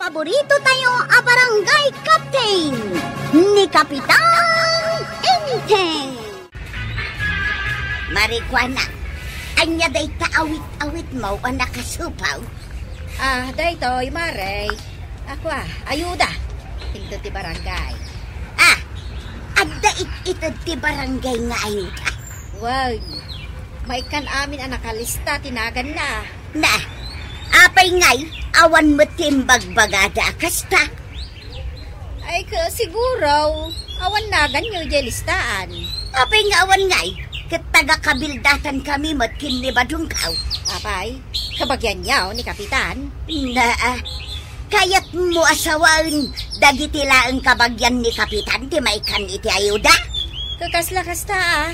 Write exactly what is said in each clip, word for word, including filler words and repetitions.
Paborito tayo a barangay captain, ni Kapitan Enteng. Marikuana, ania dayta awit-awitmo a nakasupaw? Ah, daytoy, Mare. Ako, ah, ayuda. Inted ti barangay. Ah, adda it-ited ti barangay nga ayuda? Wen, maikkan amin a nakalista ti naganna. Na, apay ngay, awan met ti imbagbagada a kasta? Ay, ka, siguro, awan naganyo idiay listaan. Apay nga awan ngay, ket taga-kabildatan kami met ken ni Badungkaw. Apay, kabagianyo ni Kapitan? Na, ah, kayatmo a sawaen dagiti laeng kabagian ni Kapitan ti maikkan iti ayuda? Kakasla kasta, ah.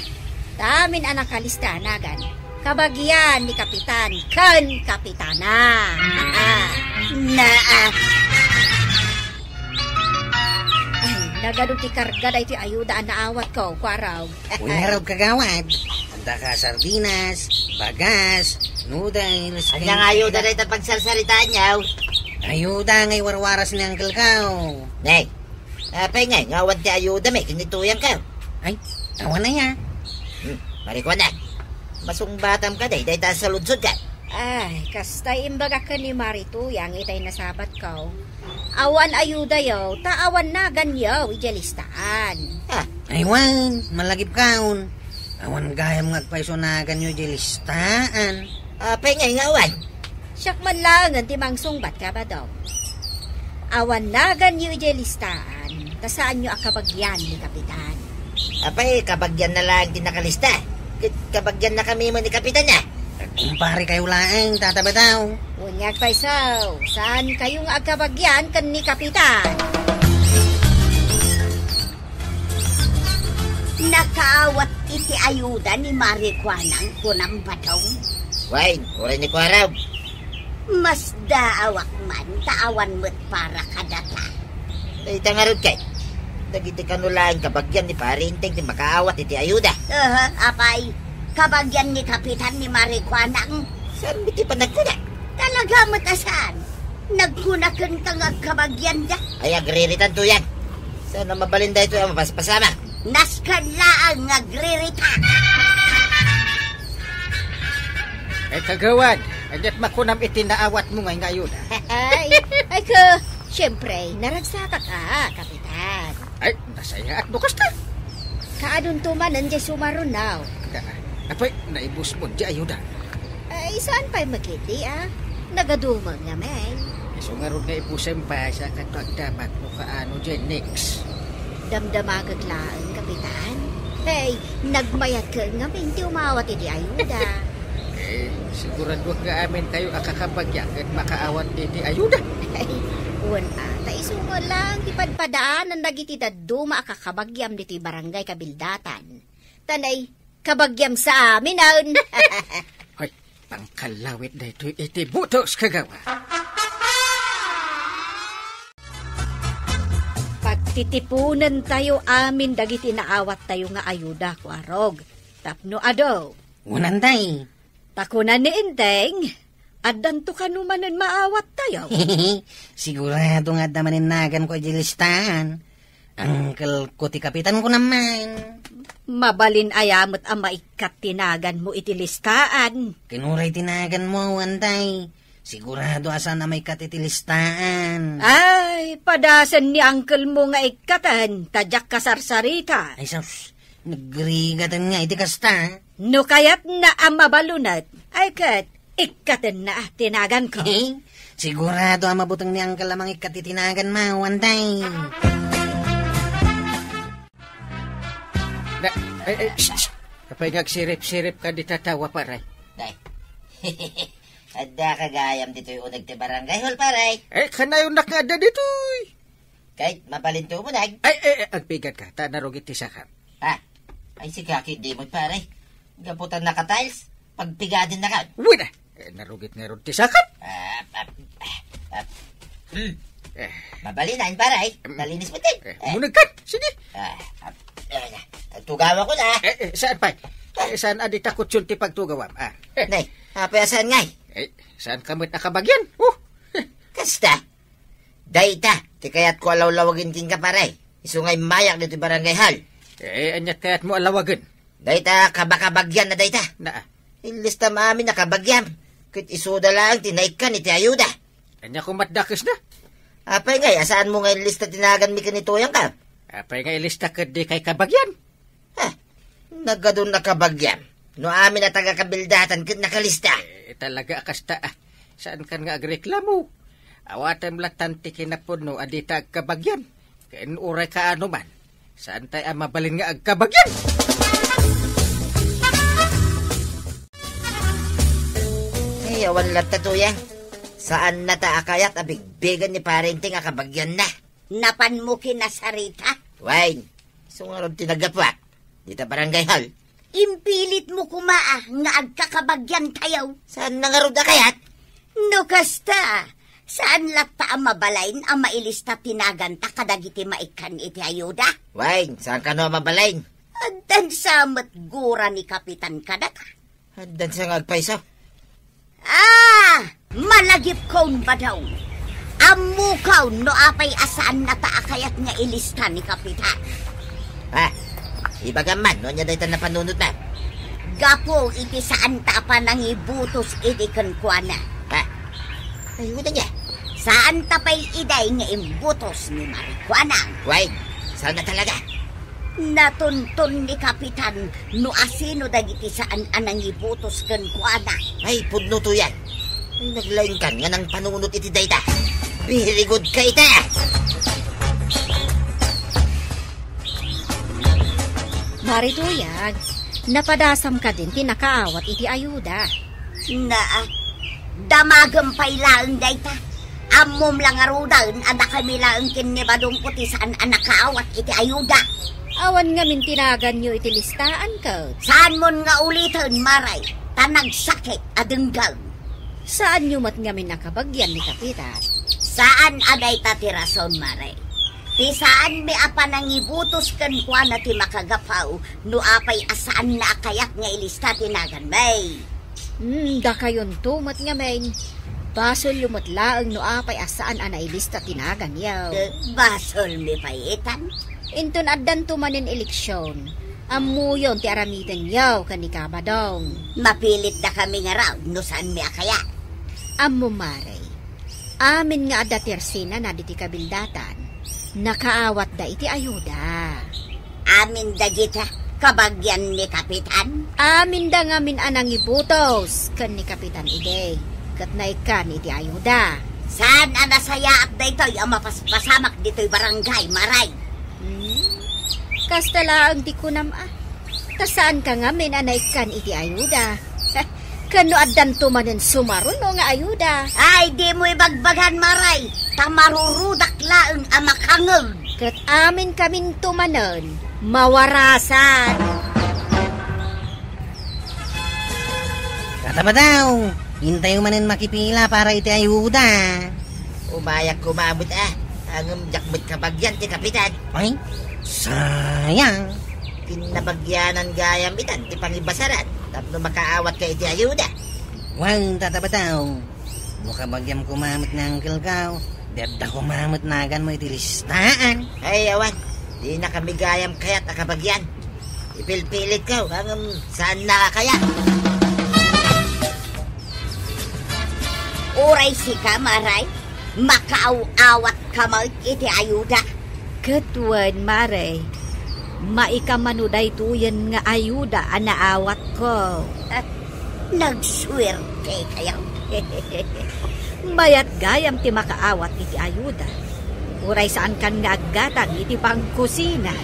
Amin a nakalista a nagan, kabagian ni Kapitan ken Kapitana. Na, ah. Ay, nagadu ti karga daytoy ayuda a naawatko, Kuarog. Uy, ngarud, kagawad. Adda ka sardinas, bagas, noodles, ania nga ayuda dayta pagsarsaritaanyo? Ayuda nga iwarwaras ni uncle ko. Nay, apay ngay nga awan ti ayuda met ken ni Tuyang ko? Ay, awan aya. Hmm, Marikuana. Masungbatam kadi dayta a saludsodko. Ay, kasta imbagak ken ni Mari Tuyang itay nasabatko. Awan ayudayo, ta awan naganyo idiay listaan. Ah. Ay, wen, malagipkon. Awan gayam nga agpayso naganyo idiay listaan. Apay ngay nga awan? Siak man laengen ti mangsungbat, Kabadong. Awan naganyo idiay listaan, ta saanyo a kabagian ni Kapitan. Apay, kabagianna laeng ti nakalista? Ket kabagiannakami met ni Kapitan, a? Agkumpare kayo laeng, Tata Bataw. Wen nga agpayso, saankayo nga agkabagian ken ni Kapitan. Nakaawat iti ayuda ni Marikuana, kunam, Badong? Wen, uray ni Kuarog. Masdaawak man, ta awan met para kadata. Dayta ngarud ket, dagiti kano laeng kabagian ni Pari Enteng ti makaawat iti ayuda. Aha, apay, kabagian ni Kapitan ni Marikuana. Saan met ti panagkuna? Talaga met a saan. Nagkuna kenka nga agkabagianda. Ay, agriritan, Tuyang. Saan a mabalin daytoy a mapaspasama? Nasken laeng nga agririta. Ay, kagawad, ania't makunam iti naawatmo ngay nga ayuda? Ay, ay, ka, siyempre, naragsakak a, Kapitan. Ay, nasayaat no kasta. Kaadunto manen diay sumarunaw. Da, apay, naibusmon diay ayuda? Ay, saan pay makiti, a? Nagadumo ngamin. Isu ngarud nga ibusem pay, sa kato agdamat no kaano diay next. Damdamagek laeng, Kapitan. Hey, nagmayat ken ngamin ti umawat iti ayuda. Eh, siguraduak nga aminkayo a kakabagian ket makaawat iti ayuda. Ay, wen a, ta isu met laeng ti padpadaanan dagiti dadduma a kakabagiam ditoy barangay kabildatan. Ta nay, kabagiam sa amin, aun. Hoy, pangkallawit daytoy iti butos, kagawad. Pagtitiponentayo amin dagiti naawattayo nga ayuda, Kuarog. Tapno adu. Wen, Antay. Ta kuna ni Enteng, addanto kano manen maawattayo. Sigurado nga adda manen naganko idiay listaan. Uncle ko ti kapitan, kunam man. Mabalin aya met a maikkat ti naganmo iti listaan? Ken uray ti naganmo, Antay. Sigurado a saan a maikkat iti listaan. Ay, padasen ni uncle mo nga ikkaten, ta diak kasarsarita. Ay, sus, nagrigaten nga iti kasta. No kayatna a mabalunet, ay ket, ikkatenna ti naganko. Sigurado a mabuteng ni uncle a mangikkat iti naganmo, Antay. Na, ay, ay, shh, shh. Apay nga agsirip-sirip ka di tatawa, pare? Nay. Adda ka gayam ditoy uneg ti barangay hall, pare? Eh, kanayon nak nga adda ditoy. Kay, mabalinto mo, nag- Ay, eh, eh, agpigat ka. Ta narugit ti sakam. Ah, ay, si Kaki, di mo, pare. Gaputan naka-tiles. Pagpigaden na ka. Uy, na. Eh, narugit ngarud ti sakam. Ah, ah, ah, ah. Hmm. Eh. Mabalinan, pare. Mm. Nalinis mo, din. Eh, Eh. munagkat. Sige. Ah, ah, eh, tugawa ko na. Eh, eh, saan pa? Eh, saan a di takot yun ti pagtugawam? Ah. Nay, apay a saan ngay? Eh, saan ka met a kabagian? Oh. Kasta? Dayta ti kayatko a lawlawagen kenka, pare. Isu nga immayak ditoy barangay hall. Eh, ania kayatmo a lawagen? Dayta kabakabagian a dayta. Na. Illistam amin a kabagiam. Ket isuda laeng ti naikkan iti ayuda. Ania koma ti dakesna? Apay ngay a saanmo nga illista ti naganmi ken ni Tuyang ka? Apay nga illista ket dikay kabagian? Ha? Nagadun a kabagiam. No amin a taga-kabildatan ket nakalista. Eh, talaga a kasta, ah. Saankan nga agreklamo? Awatem lattan ti kinapudno a dita agkabagian. Ken uray kaano man, saantay a mabalin nga agkabagian. Ay, awan latta, Tuyang. Saannata a kayat a bigbigen ni Pare Enteng a kabagianna. Napanmo kinasarita? Wen, isu ngarud ti naggapuak dita barangay hall. Impilitmo koma a nga agkakabagiantayo. Saanna ngarud a kayat? No kasta, saan latta a mabalin a mailista ti naganta kadagiti maikkan iti ayuda? Wen, saan kano a mabalin? Addan sa met gura ni Kapitan kadata. Addan sa nga agpayso. Ah! Malagipkon, Badong. Ammokon no apay a saannata a kayat nga ilista ni Kapitan. Ah, ibagam man no ania dayta napanunotna. Gapu iti saanta a panangibutos idi kenkuana. Ah, ay, uda niya. Saanta pay iday nga imbutos ni Marijuana. Wen, saanna talaga? Natunton ni Kapitan no asino dagiti saan a nangibutos kenkuana. Ay, pudno, Tuyang. Ay, naglaingkan nga nangpanunot iti dayta. Very good ka ita! Mari Tuyang, napadasam kadin ti nakaawat iti ayuda. Naa, damagem pay laeng dayta. Ammom la ngaruden a dakami laeng ken ni Badong ti saan a nakaawat iti ayuda. Awan ngamin ti naganyo iti listaan, ket? Saanmon nga uliten, Mare, ta nagsakit a denggem. Saanyo met ngamin a kabagian ni Kapitan? Saan a dayta ti rason, Mare. Ti saanmi a panangibutos kenkuana ti makagapu no apay a saanna a kayat nga ilista ti naganmi. Hmm, dakayonto met ngamin. Basolyo met laeng no apay a saan a nailista ti naganyo. Eh, basolmi pay itan? Inton addanto manen eleksion, ammoyon ti aramidenyo ken ni Kabadong. Mapilit dakami ngarud no saanmi a kayat. Ammo, Mare, amin nga adda ti arsinana diti kabildatan, nakaawatda iti ayuda. Amin dagita kabagian ni Kapitan? Aminda ngamin a nangibutos ken ni Kapitan idi, ket naikkan iti ayuda. Saan a nasayaat daytoy a mapaspasamak ditoy barangay, Mare? Hmm? Kasta laeng ti kunam a. Ta saanka ngamin a naikkan iti ayuda. Ken no addanto manen sumaruno nga ayuda? Ay, dimo ibagbagan, Mare, ta marurudak laeng a makangeg. Ket aminkaminto manen, mawarasan. Tata Badong, intayo manen makipila para iti ayuda. Umayak koma met a, ngem diak met kabagian ti Kapitan. Ay, sayang. Kinnabagianan gayam itan ti pangibasaran tapno makaawatka iti ayuda. Wen, Tata Badong, no kabagiam koma met ni Uncle Kao, di adda koma met naganmo iti listaan. Ay, awan, dinakami gayam kayat a kabagian. Ipilpilitko, ngem saanna a kayat. Uray sika, Mare, makaaw-awatka met iti ayuda. Ket wen, Mare, maikamano daytoyen nga ayuda a naawatko. Nagsuertekayo. Mayat gayam ti makaawat iti ayuda. Uray saankan nga aggatang iti pangkusina.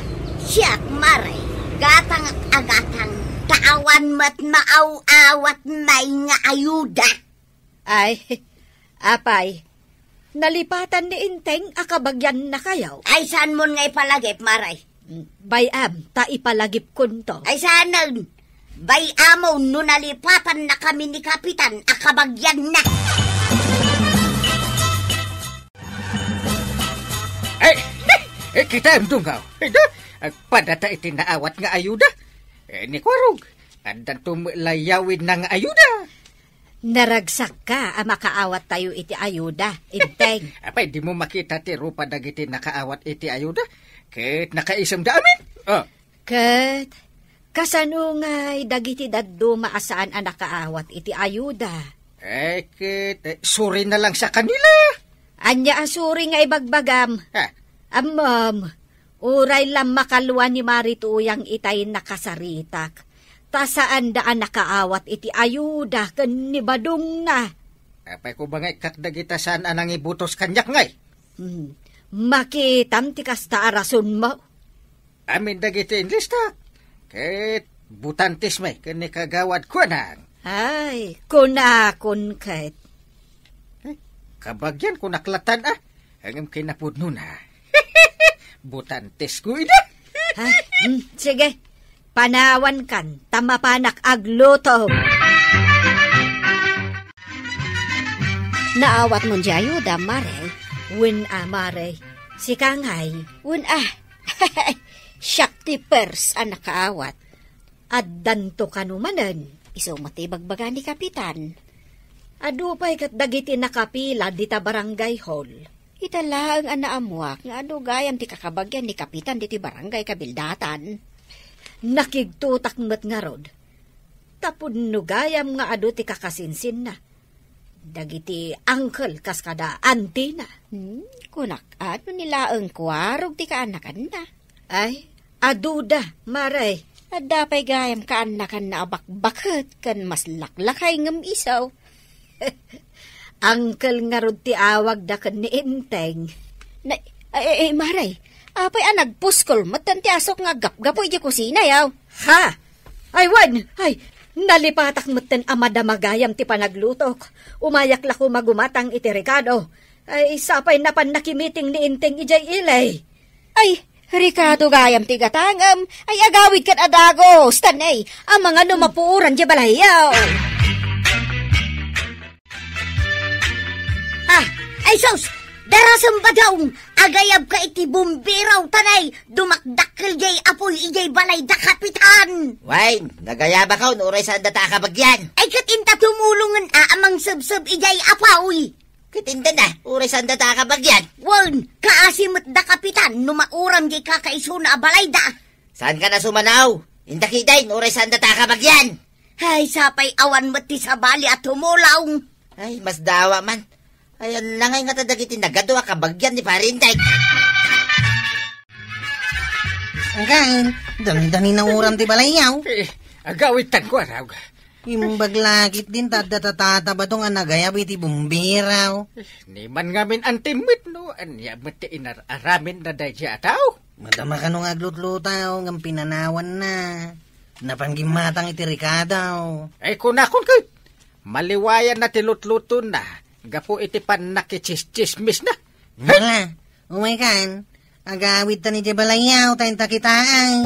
Siak, Mare, gatangak a gatang, ta awan met maaw-awatmi nga ayuda. Ay, apay, nalipatan ni Enteng a kabagiannakayo? Ay, saanmon nga ipalagip, Mare? Bay-am, ta ipalagipkonto. Ay, saanen. Bay-amon no nalipatannakami ni Kapitan a kabagianna. Ay, eh, kitaem, Dunggaw. Ida, agpadata iti naawat nga ayuda. Eh, ni Kuarog, addanto met layawidna nga ayuda. Naragsakka a makaawattayo iti ayuda, Enteng. Apay, dimo makita ti rupa dagiti nakaawat iti ayuda? Ket nakaisemda amin. Oh. Ket kasano ngay dagiti dadduma a saan a nakaawat iti ayuda? Eh, ket, eh, surina lang sa kanila. Ania a suri nga ibagbagam? Ha? Ammom, uray la makalua ni Mari Tuyang itay nakasaritak, ta saanda a nakaawat iti ayuda ken ni Badongna. Apay ko ba nga ikkak dagita saan a nangibutos kaniak ngay? Hmm. Makitam ti kasta a rasonmo. Amin dagiti inlistak. Ket butantes met ken ni Kagawad Kuanang. Ay, kunakon ket. Eh, kabagian ko naklatan, ah. Ngem kinapudnona. Butantes ko ida. Ay, hmm, sige. Panawankan, ta mapanak agluto. Naawatmon diay ayuda, Mare? Wen a, Mare. Sika ngay? Wen a. Siak ti pers a nakaawat. Addanto kano manen? Isu met ti ibagbaga ni Kapitan. Adu pay ket dagiti nakapila dita barangay hall. Ita laeng a naammuak nga adu gayam ti kakabagian ni Kapitan ditoy barangay kabildatan. Nakigtotak met ngarud. Ta pudno gayam nga adu ti kakasinsinna. Dagiti uncle kas kada antina. Hmm, kunak, adu ni laeng kuarog ti kaanakanna. Ay, aduda, Mare. Adda pay gayam kaanakanna a bakbaket ken maslaklakay ngem isu. Uncle ngarud ti awagda ken ni Enteng. Na, ay, ay, ay, Mare, apay a nagpuskol metten ti asuk nga gapgapu idiay kusina, yaw? Ha? Ay, wen, ay, nalipatak metten a madama gayam ti panaglutok. Umayak la koma gumatang iti rekado. Ay, sapay napan nakimiting ni Enteng idiay ili. Ay, rekado gayam ti gatangem. Ay, agawid ket a dagos, tan, ay, amangan no mapuoran diay balayyo. Ah, ay sus! Darasem, Badong! Agayabka iti bumbero, tan, ay, dumakdakkel diay apuy idiay balay da Kapitan! Wen, nagayabakon, uray saanda ta a kabagian. Ay, ket inta tumulongen a, a mangsebseb idiay apuy. Ket inta na, uray saanda ta a kabagian. Wen, kaasi met da Kapitan no mauram diay kakaisuna a balayda. Saankan a sumanaw? Inta ketdin, uray saanda ta a kabagian. Ay, sapay awan met ti sabali a tumulong. Ay, masdawa man. Ay, ania ngay ngata dagiti nagadu a kabagian ni Pare Enteng? Angkan, damdami na uram ti balayyo. Eh, agawidtanko, arog. Imbag la ketdin ta adda tatata Badong a nagayab iti bumbero. Eh, ni man ngamin antim met no ania met ti inar-aramidna daydiay a tao. Madama kano nga aglutlutaw ngem pinanawanna. Napan gimmatang iti rekado. Ay, kunakon ket, maliwayanna ti lutlutona gapu iti pannakitsistsismisna. Hala, umaykan, agawidtan idiay balayyo, ta inta kitaen.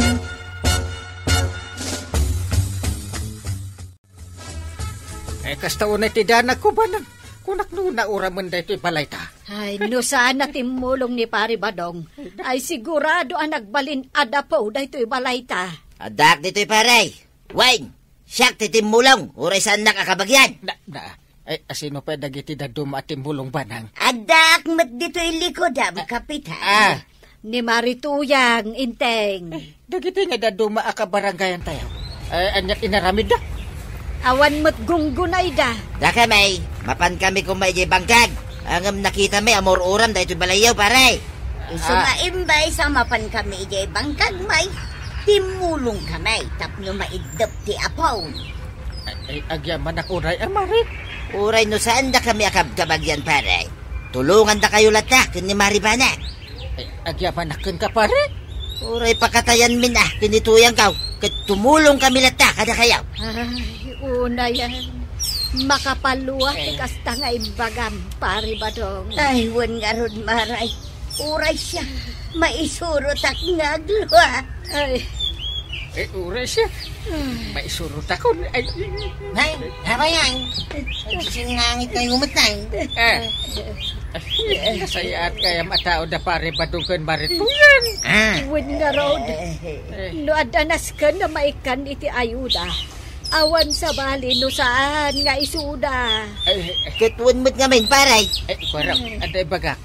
Eh, kasta unay ti danagko, Banang. Kunak no nauramen daytoy balayta. Ay, no saan a timmulong ni Pare Badong, ay sigurado a nagbalin a dapo daytoy balayta. Addaak ditoy, pare. Wen, siak ti timmulong, uray saannak a kabagian. Na, na, ay, asino pay dagiti dadduma a timmulong, Banang? Addaak met ditoy likudam, Kapitan. Ah. Ni Mari Tuyang, Enteng. Dagiti nga dadduma a kabarangayantayo, eh, aniat inaramidda? Awan met gunggunayda. Dakami, mapankami koma idiay bangkag. Ngem nakitami a maur-uram daytoy balayyo, pare. Isu nga imbes a mapankami idiay bangkag, may timmulongkami tapno maiddep ti apuy. Ay, ay, agyamanak unay a, Mari. Uray no saandakami a kabkabagian, pare, tulongandakayo latta ken ni Mari Banang. Ay, agyamanak kenka, pare. Uray pakatayanmin a ken ni Tuyangko, ket tumulongkami latta kadakayo. Ay, unayen. Makapalua ti kasta nga imbagam, Pare Badong. Ay, wen ngarud, Mari. Uray siak, maisurotak nga aglua. Ay. Eh, uray siak, maisurotakon. Ay. Nay, apay, ay. Ay, sinangit kayo met, nay. Eh. Nasayaat gayam a tao da Pare Badong ken Mari Tuyang. Ah. Wen ngarud. Eh. No adda nasken a maikkan iti ayuda, Awan sabali no saan nga isuda. Ay, Ket wen met ngamin, pare. Ay, kuarog, adda ibagak.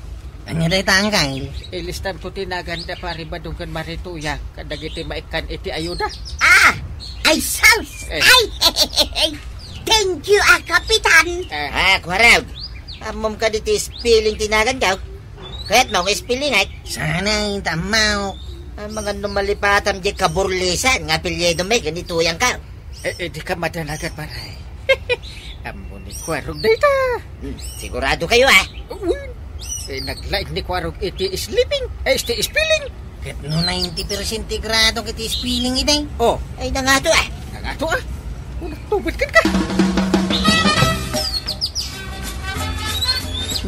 Ania dayta, Angkel? Ilistan ko ti naganda Pari Badong ken Mari Tuyang kadagiti maikkan iti ayuda. Ah! Ay, sus! Eh. Ay! Thank you, ah, Kapitan. Eh. Ah, kuarog. Ammom kadi ti spelling ti naganko? Kayatmo nga spellingek? Saan, ta ammok. Ah, mangan no malipatam di kaburlisan nga apelyidomi ken ni Tuyangko. Eh, eh, di ka madanagan, pare. Ammo ni Kuarog dayta. Hmm, sigurado kayo, ah? Uy, eh, naglaing ni Kuarog iti sleeping, eh, iti spelling. Ket no ninety percent ti grado iti spelling iti? Oh. Ay, nangato, ah. Nangato, ah. Unang tubad ka.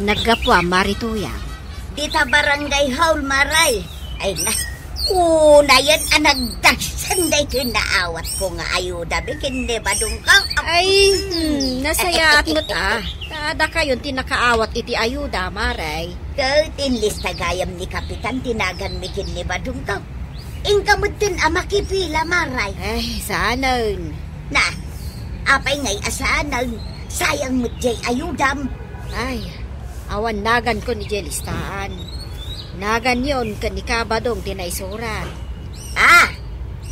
Naggapu a Mari Tuyang. Dita barangay hall, Maray. Ay na, unayen a nagdagsen daytoy naawatko nga ayuda mi ken ni Badongko. Ay, hmm, nasayaat met a. Ta dakayon ti nakaawat iti ayuda, Maray. Ket inlista gayam ni Kapitan ti naganmi ken ni Badongko. Inka metten a makipila, Maray. Ay, saanen. Na, apay ngay a saanen? Sayang met jay ayudam. Ay, awan naganko idiay listaan. Naganyon ken ni Kabadong ti naisurat. Ah,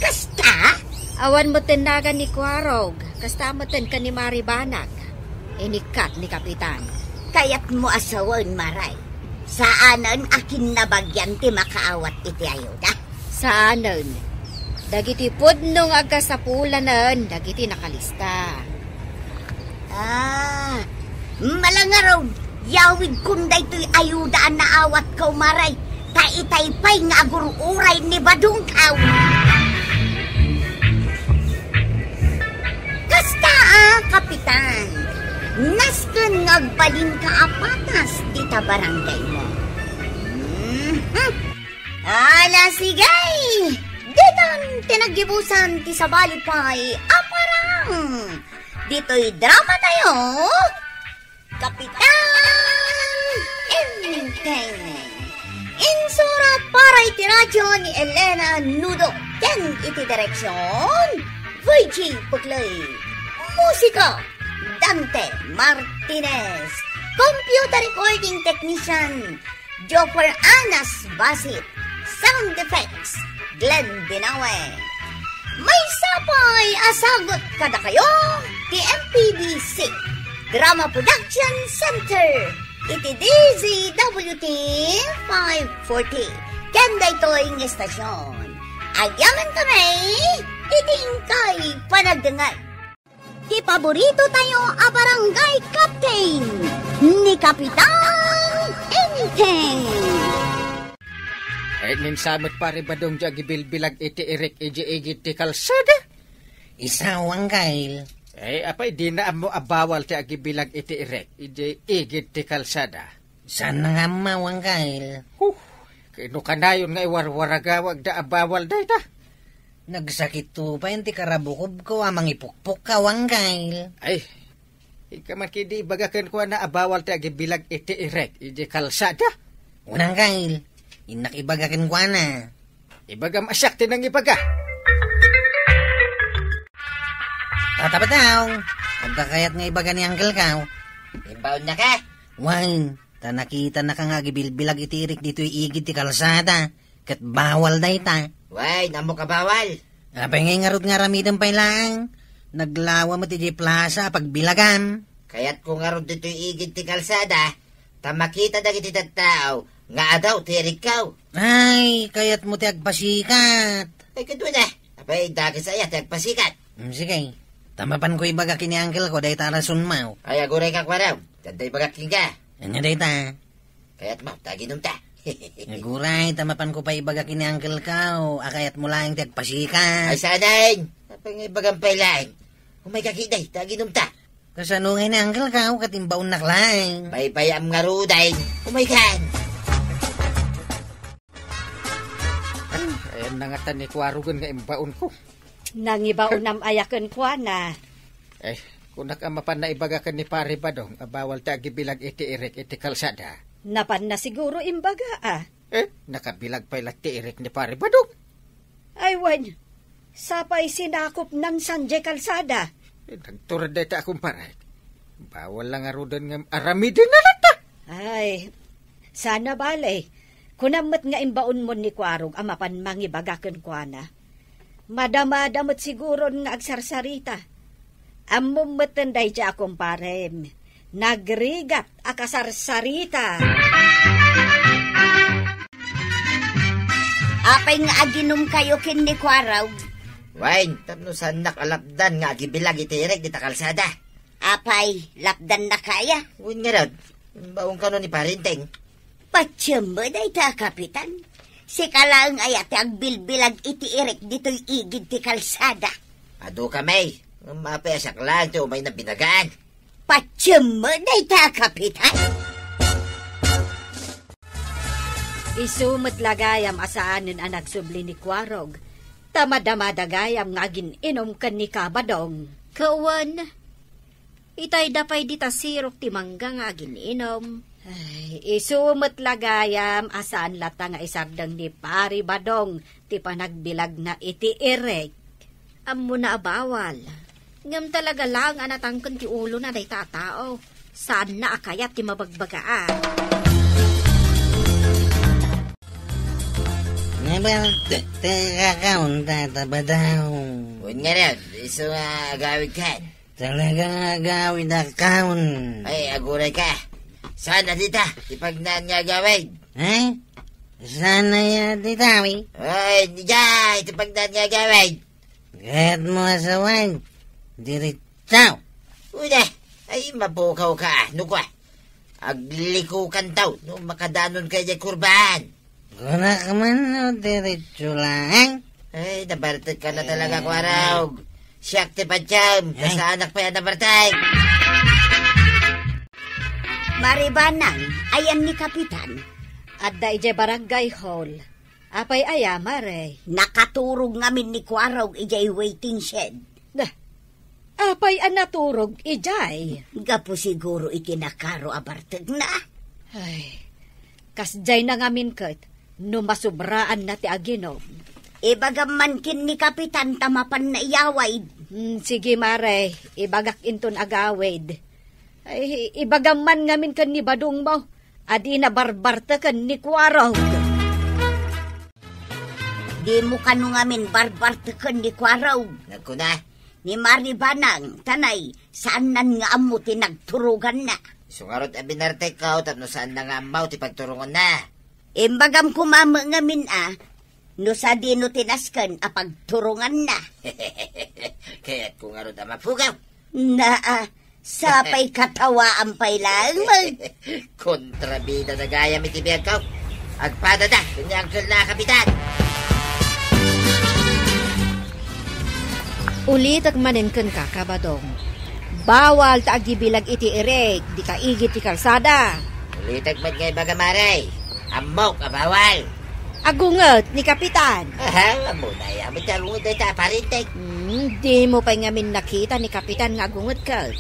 kasta? Awan met ti nagan ni Kuarog, kasta met ken ni Mari Banag. Inikkat ni Kapitan. Kayatmo a sawen, Maray. Saanen a kinnabagian ti makaawat iti ayuda. Saanen. Dagiti pudno nga agkasapulanen dagiti nakalista. Ah, malangarud, yawidkon daytoy ayuda a naawatko, Maray, ta itay pay nga agur-uray ni Badongko. Kasta a, Kapitan, nasken nga agbalinka a patas dita barangaymo. Mhm. Ala, sige! Ditan ti naggibusan ti sabali pay a parang ditoy drama tayo, Kapitan Enteng. Insurat para iti radyo ni Elena Nudo ken iti direksyon, Virgie Puclay. Musika, Dante Martinez. Computer recording technician, Joffer Anas Basit. Sound effects, Glenn Binawe. Maysa pay a sagut kadakayo ti M P B C Drama Production Center iti D Z W T five forty. Ken daytoy nga estasyon, agyamankami iti inkay panagdengngeg. Ti paborito tayo a barangay captain, ni Kapitan Enteng. Ay, ninsamet pare Badong ti agibilbilag iti irek iti igid ti kalsada? Isaw, Angkel. Ay, apay, di na ammo a bawal ti agibilag iti irek iti igid ti kalsada? Saan nga ammo, Angkel. Huh, kano kanayon nga iwarwaragawag da a bawal dayta? Nagsakit to pay ti karabukobko a mangipukpok ka, Angkel. Ay, ika man kidi ibaga kenkuana a bawal ti agibilag iti irek iti kalsada? Wen, Angkel, innak ibaga kenkuana. Ibagam a siak ti nangibaga. Tata Badong, adda kayat nga ibaga ni Angkel ka? Imbaon na ka? Wen, ta nakita na ka nga agibilbilag iti irek ditoy igid ti kalsada. Ket bawal dayta. Wen, ammok a bawal. Apay ngay ngarud nga aramidem pay laeng? Naglawa met idiay plasa a pagbilagam. Kayatko ngarud ditoy igid ti kalsada, ta makita dagiti tattao nga adaw ti irikko. Ay, kayatmo ti agpasikat. Ay, kadua na. Apay, dakes aya ti agpasikat. Mm, sige. Ta mapanko ibaga ken ni Angkel ko dayta a rasonmo. Ay, aguray ka, kuarog. Tadda ibagak kenka. Ania dayta? Kayatmo, ta aginumta. Aguray, ta mapanko pay ibaga ken ni Angkel ko a kayatmo laeng ti agpasikat. Ay, saanen. Apay nga ibagam pay laeng? Umayka ketdi, ta aginumta. Kasano ngay ni Angkel ko, ket imbaonnak laeng. Baybay-am ngaruden. Umaykan. Ayan na ngata ni Kuarugen nga imbaonko. Nangibaonam aya kenkuana? Eh, kunak a mapan naibaga ken ni Pare Badong a bawal ti agibilag iti irek iti kalsada. Napanna siguro imbaga, a. Eh, nakabilag pay la ti irek ni Pare Badong. Ay, wen. Sapay sinakopnan saan diay kalsada. Eh, nagtured dayta a kumpare. Bawal la ngaruden nga aramiden na latta. Ay, sana bale. Kunam met nga imbaonmon ni Kuarog a mapan mangibaga kenkuana. Madamada met siguron nga agsarsarita. Ammom metten daydiay a kumparem. Nagrigat a kasarsarita. Apay nga aginumkayo ken ni Kuarog? Wen, tapno saannak a lapdan nga agibilag iti irek dita kalsada. Apay, lapdannaka aya? Wen ngarud, imbaon kano ni Pare Enteng. Patiem met dayta a kapitan. Sika laeng aya ti agbilbilag iti irek ditoy igid ti kalsada? Adu kami. Ngem apay a siak laeng ti umayna binagaan? Patiem met dayta a kapitan. Isu met la gayam a saanen a nagsubli ni Kuarog, ta madamada gayam nga agin-inom ken ni Kabadong. Kawan, itayda pay dita sirok ti mangga nga agin-inom. Ay, isu met la gayam a saan latta nga isardeng ni Pari Badong ti panagbilagna iti irek. Ammona a bawal. Ngem talaga laeng a natangken ti ulona dayta a tao. Saanna a kayat ti mabagbagaan. Nabal, te, te, kakaon ta, tabadaw. Wen ngarud, isu nga agawid kan. Talaga nga agawid a kaon. Ay, aguray ka. Saan na dita? Ti pagnaan nga agawid. Eh? Saan na ya dita, wi? Ay, dija, ti pagnaan nga agawid. Kayat mo asawan. Diritsaw. Uda, ay, mapukaw ka, no kwa. Aglikukan taw, no makadanon ka diay kurbahan. Kunak man no diretso laeng. Ay, nabartek ka na talaga, Kuarog. Siak ti patiem, ay. Kasaanak pay a nabartek. Mare Banang, ayan ni Kapitan? Adda idiay barangay hall. Apay aya, Mare? Nakaturog ngamin ni Kuarog idiay waiting shed. Nah, apay a naturog idiay? Gapu siguro iti nakaro a bartekna. Ay, kasdiay na ngamin ket no masubraanna ti aginom. Ibagam man ken ni Kapitan ta mapanna iyawid. Hmm, sige, Mare, ibagak inton agawid. Ay, ibagam man ngamin ken ni Badong mo a dina barbarteken ni Kuarog. Dimo kano ngamin barbarteken ni Kuarog. Nagkuna? Ni Mare Banang, tanay, saannan nga ammo ti nagturoganna. Isu ngarud a binartekko tapno saanna nga ammo ti pagturonganna. Imbagam koma met ngamin a, no sadino ti nasken a pagturonganna. Kayatko ngarud a mapukaw. Naa, sapay katawaan pay laeng met. Kontrabida na gayam iti biagko. Agpadada ken ni Angkelna a Kapitan. Ulitek manen kenka, Kabadong. Bawal ta agibilag iti irek dita igid ti kalsada. Ulitek met nga ibaga, Mare. Ammok a bawal. Agunget ni Kapitan. Aha, ammona aya met ti agunget dayta a Pare Enteng. Hmm, dimo pay ngamin nakita ni Kapitan nga agunget ket.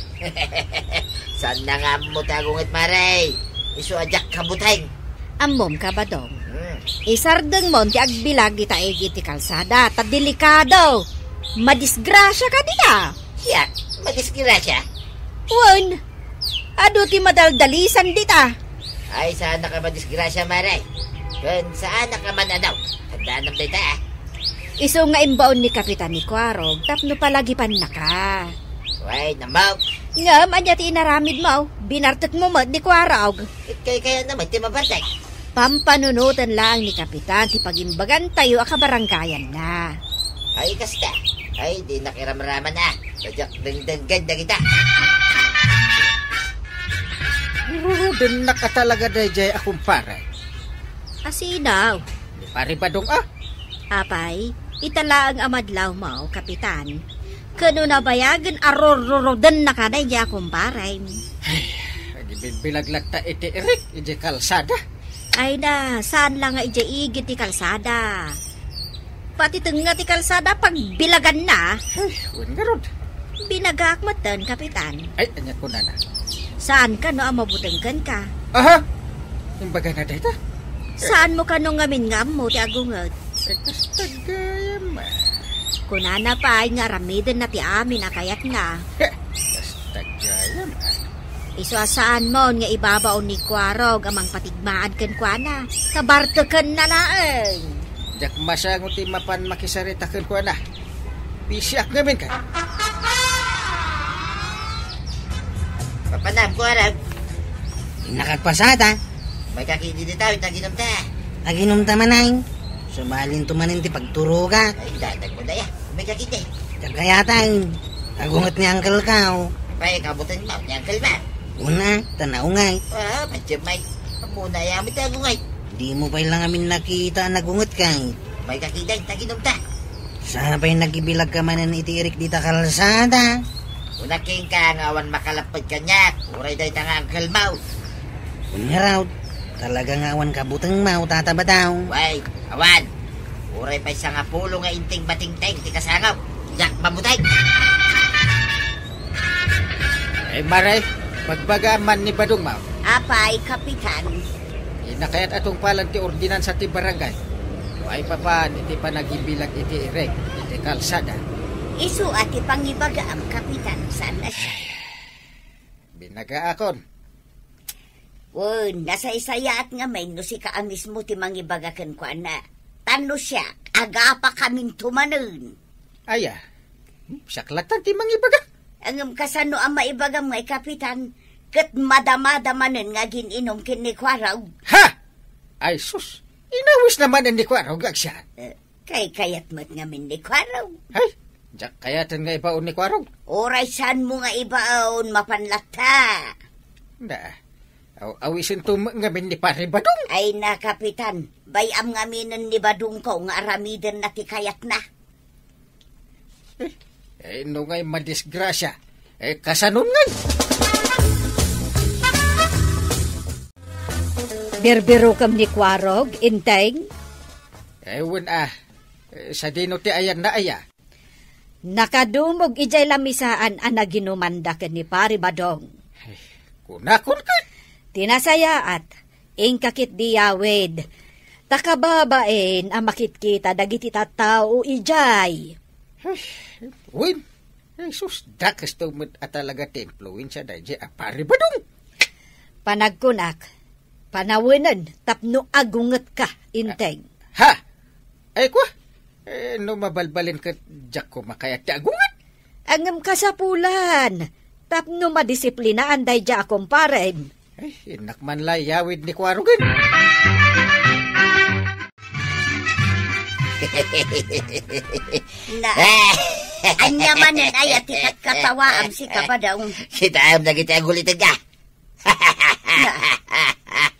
Saanna nga ammo ti agunget, Mare. Isu a diak kabuteng. Ammom, Kabadong. Hmm. Isardengmon ti agbilag dita igid ti kalsada, ta delikado. Madisgrasia kadi a. Siak, madisgrasia? Wen, adu ti madaldalisan dita. Ay, saannak a madisgrasia, Mare. Ken saannak a man-anaw. Tandaanam dayta, a. Isu nga imbaon ni Kapitan ni Kuarog tapno palagipannaka. Wen, ammok. Ngem ania ti inaramidmo? Binartekmo met ni Kuarog. Ket kayatna met ti mabartek. Pampanunoten laeng ni Kapitan ti pagimbagantayo a kabarangayanna. Ay, kasta. Ay, dinak iramraman a. Sadiak dengdenggen dagita. Rurudennaka talaga daydiay a kumpare. Asino? Ni Pare Badong a. Apay, ita laeng a madlawmo, Kapitan. Ken no nabayagen a rururudennaka daydiay a kumparem. Ay, agibilbilag latta iti irek idiay kalsada. Ay na, saan la nga idiay igid ti kalsada? Pati tengnga ti kalsada, pagbilaganna. Ay, wen ngarud. Binagaak metten, Kapitan. Ay, ania kunana? Saan kano a mabuteng kenka? Aha! Imbagana dayta? Saanmo kano ngamin nga ammo ti agunget? Eh, kasta gayam, a. Kunana pay nga aramidenna ti amin a kayatna. Heh, basta gayam, ah. Isu a saanmon nga ibabaon ni Kuarog a mangpatigmaan kenkuana. Kabartekenna laeng. Diak masango ti mapan makisarita kenkuana. Bisiak ngamin ka. Papanam, Kuarog. Innakagpasada. May kakidi dita, inta ginumta. Aginumta manay. Sumalinto manen ti pagturogak. Ay, dadag mo daya. May kakidi. Kagayatan. Agunget ni Uncle ka, oh. Pay, kabutan mo, ni Uncle ba? Una, tanaw ngay. Ah, patya may. Muna ya, may tago ngay. Di mo pay lang amin nakita, nagunget kay. May kakidi, inta ginumta. Sana pay nagibilag ka manen iti irik dita kalsada. Una king ka nga awan makalapped kaniak, uray dayta nga Uncle mo. Wen ngarud, talaga nga awan kabutengmo, Tata Badong. Way, awan. Uray pay sangapulo nga inting batingteng ti kasangam. Diak mabuteng. Ay, Mare, pagbaga man ni Badong, ma'am. Apay, Kapitan. Inakayat a tungpalan ti ordinansa ti barangay. Way papan iti panagibilag iti irek, iti kalsada. Isu a ti pangibagaam, Kapitan, saan a siak. Binagaakon. Wen, nasaysayaat ngamin no sika a mismo ti mangibaga kenkuana. Ta no siak, agapakaminto manen. Aya, hmm, siak latta ti mangibaga. Ngem kasano a maibagam nga ikapitan, ket madamada manen nga agin-inum ken ni Kuarog? Ha! Ay sus, inawisna manen ni Kuarog, agsian. Eh, Kaykayat met ngamin ni Kuarog. Ay, diak kayaten nga ibaon ni Kuarog. Uray saanmo nga ibaon, mapan latta. Na, aw-, awisenton met ngamin ni Pare Badong. Ay na, Kapitan, bay-am ngaminen ni Badongko nga aramidenna ti kayatna. Eh, eh, no ngay madisgrasia, eh, kasanon ngay? Birbirokem ni Kuarog, Inteng? Eh, wen a, Eh, sadino ti ayanna aya? Nakadumog idiay lamisaan a naginumanda ken ni Pari Badong. Ay, kunakon ket. Ti nasayaat, inka ketdi yawid. Ta kababain a makitkita dagiti tattao idiay. Ay, wen. Ay, sus, dakes to met a talaga ti impluensia daydiay a Pari Badong. Panagkunak, panawenen tapno agungetka, Inteng. Ha? Ay, kwa? Eh, no mabalbalin ket diak koma kayat ti agunget. Ngem kasapulan, tapno madisiplinaan daydiay a kumparem. Ay, innak man la yawid ni Kuarogen. Na, ania manen aya ti katkatawaam, sika, Badong? Kitaem dagiti agulitedka.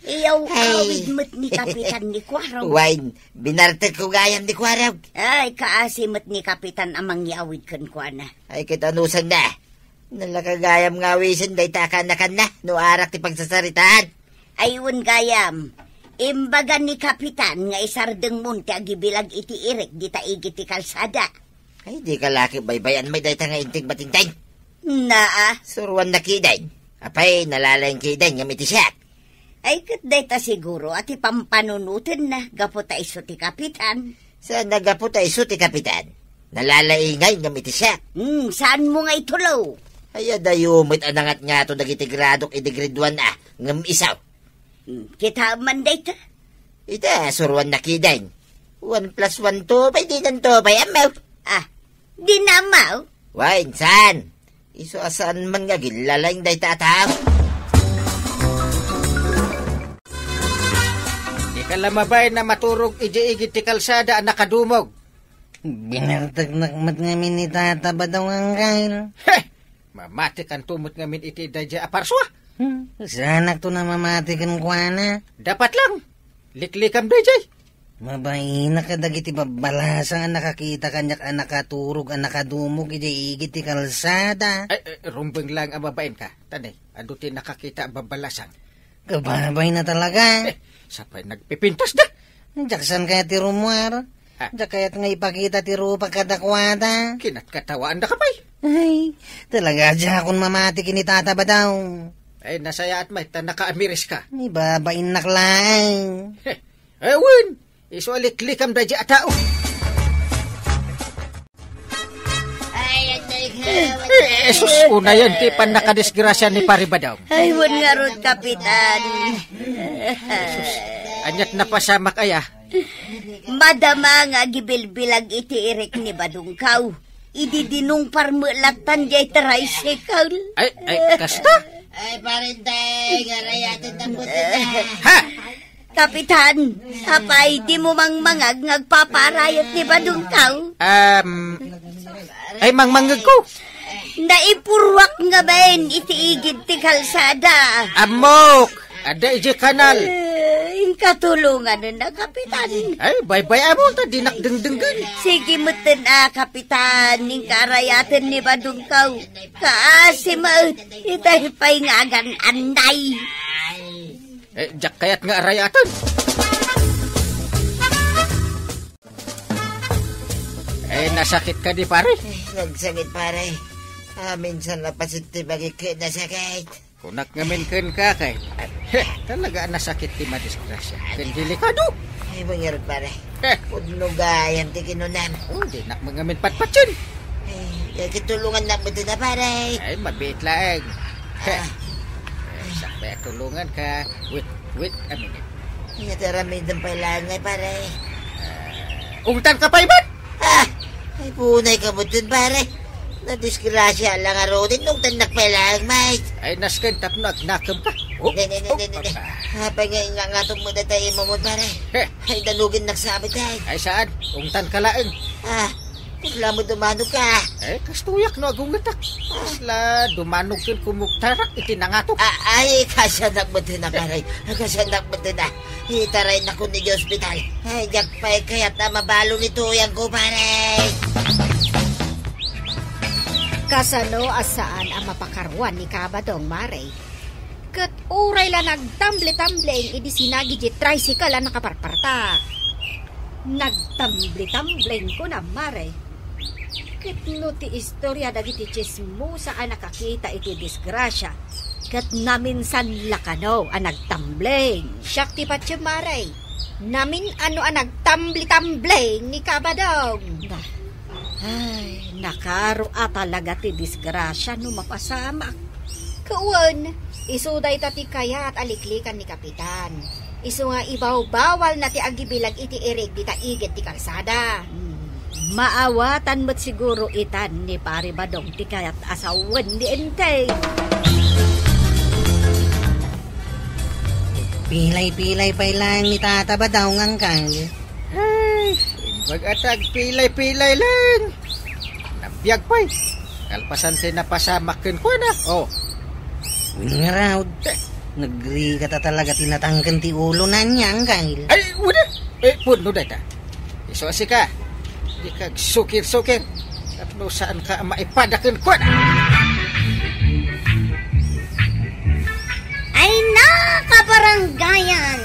Iyaw, ay, awid met ni Kapitan ni Kuarog. Wen, binartekko gayam ni Kuarog. Ay, kaasi met ni Kapitan a mangyawid kenkuana. Ay, ket anusanna. Nalaka gayam nga awisen dayta a kannakanna, no arak ti pagsasaritaan. Ay, wen gayam. Imbaga ni Kapitan nga isardengmon ti agibilag iti irek dita igid ti kalsada. Ay, dika la ket baybay-an met dayta nga inting batingteng. Naa. Suruanna kiden. Apay, nalalaing kiden ngem iti siak. Ay, ket dayta siguro a ti pampanunotenna gapu ta isu ti kapitan. Saan a gapu ta isu ti kapitan? Nalalaingay ngem iti siak. Hmm, saanmo nga itulo? Ay, adayo met a nangatngato dagiti gradok idi grade one a, ngem isu. Hmm, kitaem man dayta. Ita, suruanna kiden. One plus one, two, pay dinan two, pay ammo. Ah, di na ammo? Wen, saan? Isu a saan man nga agillalaing dayta a tao. Dika la mabain a maturog idi igid ti kalsada a nakadumog. Binarteknak met ngamin ni Tata Badong, Angkel. Heh! Mamatikanto met ngamin iti daydiay a parso a. Hmm, saanakto a mamati kenkuana. Dapat lang. Liklikam daydiay. Mabainak kadagiti babbalasang a nakakita kaniak a nakaturog a nakadumog idiay igid ti kalsada. Ay, ay, rumbeng lang a babain ka. Tanay, adu ti nakakita a babbalasang. Kababain a talaga. Eh, sapay nagpipintas da. Diak saan kayat ti rummuar. Ha? Diak kayat nga ipakita ti rupa kadakuada. Kinatkatawaanda ka pay. Ay, talaga, diakon mamati ken ni Tata Badong. Ay, nasayaat met ta nakaamiris ka. Ay, babainnak laeng. Heh, eh, wen, isu a liklikam daydiay a tao. Eh, eh, sus, unayen ti pannakadisgrasya ni Pari Badong. Ay, wen ngarud, Kapitan. Sus, aniat napasamak aya? Madama nga agibilbilag iti irik ni Badungkaw. Idi dinungpar met lattan diay tricycle. Ay, ay, kasta? Ay, parintay, garayaten na po sila. Ha? Kapitan, apay dimo mangmangag nga agpaparayot ni Badungkaw? Um, ay, mangmangegko. Naipurruak ngamin iti igid ti kalsada. Ammok! Adda idiay kanal. Eh, inka tulonganna, Kapitan. Ay, baybay-am ta dinak dengdenggen. Sige metten a, Kapitan, inka arayaten ni Badungkaw. Kaasi met, itay pay nga agan-annay. Eh, diak kayat nga arayaten. Eh, nasakit kadi, pare? Eh, nagsakit, pare. Ah, minsan lapasit ti bagik ket nasakit. Kunak ngamin kenka, kay, heh, talaga a nasakit ti madisgrasya. Ken delikado. Ay, mangyarod, pare. Heh. Pudno gayam ti kinunam. Oh, dinak ngamin patpatien. Ay, ay, kitulongannak metten a, pare. Ay, mabiit laeng. Heh. Ah. Eh, sakbay a tulonganka. Wait, wait a minute. Ay, iti aramidem pay laeng ngay, pare. Ah, ungtanka pay met? Ah! Ay, punay ka metten, pare. Nadisgrasya la ngaruden, ungtannak pay laeng, mate. Ay, nasken tapno agnakemka. Oh, ne, ne, ne, oh, ne, ne, ne. Ah. Apay nga ingangatom met dayta imomon, pare? Heh. Ay, danugennak sabit, ay. Ay, saan? Ungtanka laeng. Ah, Kasla met dumanogka? Eh, kastoyak no agungetak. Kasla dumanog ken kumugtarak iti nangatok. A-, ay, kasiannak metten a, pare. Kasiannak metten a. Itaraynak iti ospital. Ay, diak pay kayat a mabalon ni tuyangko, pare. Kasano a saan a mapakaruan ni Kabadong, Mare? Ket uray la nagtamble-tambling idi sinagi diay tricycle a nakaparpartak. Nagtamble-tambling, kunam, Mare. Ket no ti istorya dagiti tsismosa a nakakita iti disgrasya, ket naminsan la kano a nagtambling. Siak ti patiem, Mare. Namin-ano a nagtamble-tambling ni Kabadong. Ay, nakaro a talaga ti disgrasya no mapasamak. Ket wen, isu dayta ti kayat a liklikan ni Kapitan. Isu nga ibawbawalna ti agibilag iti irig dita igid ti kalsada. Hmm, maawatan met siguro itan ni Pari Badong ti kayat a sawen ni Enteng. Pilay-pilay pay laeng ni Tata Badong, Angkal. Ay, imbag a tagpilay-pilay laeng. Nabiag pay. Kalpasan ti napasamak kenkuana. Oh. Ngarud. Eh. Nagrikata talaga ti natangken ti ulona, Angkal. Ay, wala. Eh, pudno dayta. Isu a sika. Dika agsukir-sukir. Tapno saanka a maipada kenkuana. Ay na, kabarangayan!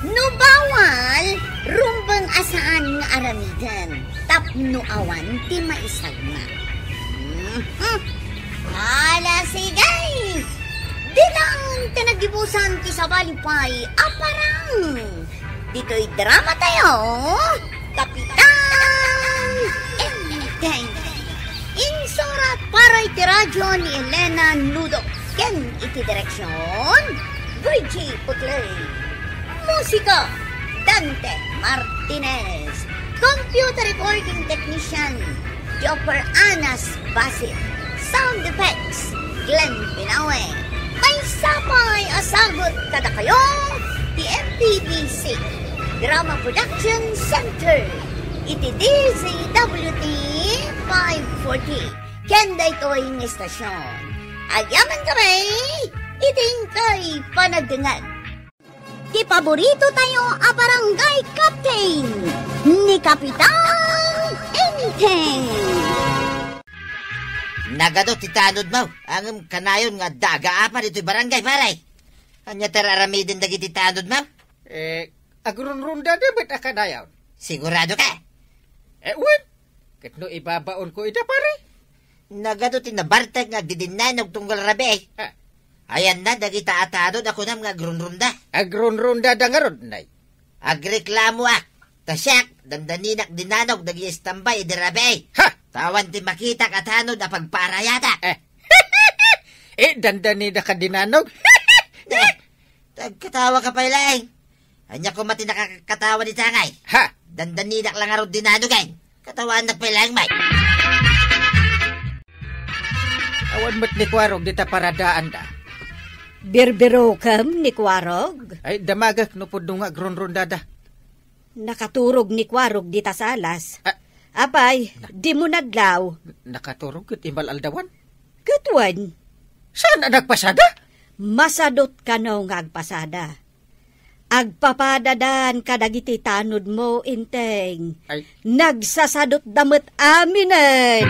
No bawal, rumbeng a saan nga aramiden tapno awan ti maisagna. Mhm. Ala, sige! Ditan ti nagibusan ti sabali pay a parang. Ditoy drama tayo, Kapitan Enteng. Insurat para iti radyo ni Elena Nudo ken iti direksyon, Virgie Putley. Musika, Dante Martinez. Computer recording technician, Jopper Anas Basit. Sound effects, Glenn Pinawe. Maysa pay a sagut kadakayo ti M P B C Drama Production Center iti D Z W T five forty. Ken daytoy nga istasyon, agyamankami iti inkay panagdengngeg. Ti paborito tayo a barangay captain, ni Kapitan Enteng. Nagadu ti tanodmo, ngem kanayon nga adda agaapan ditoy barangay, pare. Ania ti ar-aramiden dagiti tanodmo? Eh, agrunrunda da met a kanayon. Sigurado ka? Eh, wen. Ket no ibabaonko ida, pare? Nagadu ti nabartek nga agdidinnanog tunggal rabii. Ha? Ayanna dagita a tanod a kunam nga agrunrunda. Agrunrunda da ngarud, nay? Agreklamoak. Ta siak, dandaninak dinanog dagiti istambay idi rabii. Ha! Awan ti makitak a tanod a pagpaarayadak. Eh. Eh, dandanida ka dinanog. Eh, tagkatawa ka pay laeng. Ania koma ti nakakatawa dita ngay? Ha? Dandanidak la ngarud dinanog, eh. Katawaannak pay laeng, Mike. Awan met ni Kuarog dita paradaanda. Birbirokem ni Kuarog? Ay, damagek no pudno nga agrunrundada. Nakaturog ni Kuarog dita salas. Ah. Apay, dimo nadlaw. Nakaturog ket imbal-aldawan? Ket wen. Saan a nagpasada? Masadot kano nga agpasada. Agpapadadan kadagiti tanodmo, Enteng. Ay. Nagsasadotda met aminen.